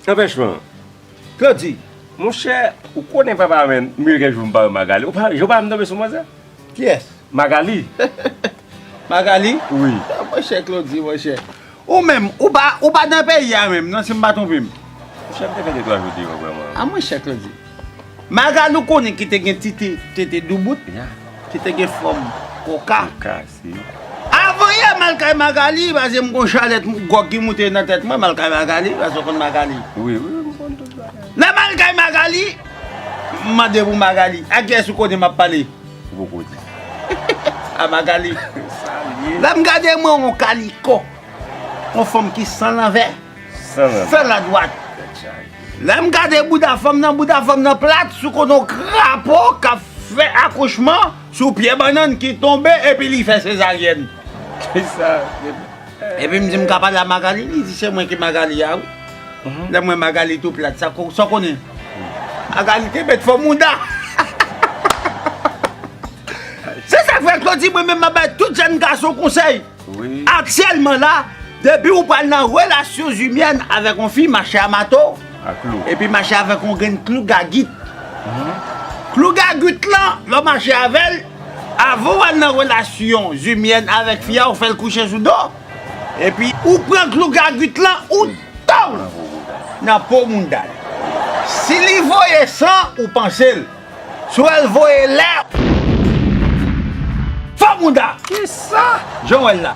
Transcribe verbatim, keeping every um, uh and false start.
Anpèchman. Claudy. Monchè, ou konnen papa, men, mil kèk jou m pa wè Magali. Ou pa, ou pa m tonbe sou manzè? Kiyès? Magali. Magali? Wi. Ah, monchè Claudy, monchè. Ou menm, ou pa, ou pa nan peyi a menm, non, si m pa twonpe m. Monchè, m te fè de twa jou deyò, vrèman. Ah, monchè Claudy. Magali, ou konnen ki te gen tete, tete doubout? Ya. Ki te gen fòm koka? Koka, si. Avan yè m al kay Magali, paske m gon chalèt gwòg ki moute nan tèt mwen, m al kay Magali, paske w konn Magali. Wi, wi, wi, m konn tout bagay. Lè m al kay Magali, m mande pou Magali. A kiyès ou konnen m ap pale? Ou poko di. A Magali. Sa l ye. Lè m gade mwen, yon kaliko. Yon fanm ki san lanvè, san ladwat. Lè m gade bouda fanm nan, bouda fanm nan plat, sou kote yon krapo k ap fè akouchman sou pye bannann ki tonbe epi li fè sezaryèn. Kisa? Epi m di m ka pale a Magali, li di se mwen ki Magali a, wi. Lè m wè Magali tou plat, sa w konnen? Magali te met fò mouda. Se sa k fè Claudy, mwen menm m ap bay tout jèn gason konsèy. Wi. Aktyèlman la, depi ou pral nan relasyon zimyèn avèk yon fi, mache a mato, epi mache avèk yon grenn klou gagit. Klou gagit lan, lè w mache avè l, avan w al nan relasyon zimyèn avèk fi a, ou fè l kouche sou do. Epi ou pran klou gagit lan, ou taw nan po mouda l. Si li voye san, ou panse l. Si w wè l voye lè, fò mouda. Kisa? Jan w wè l la.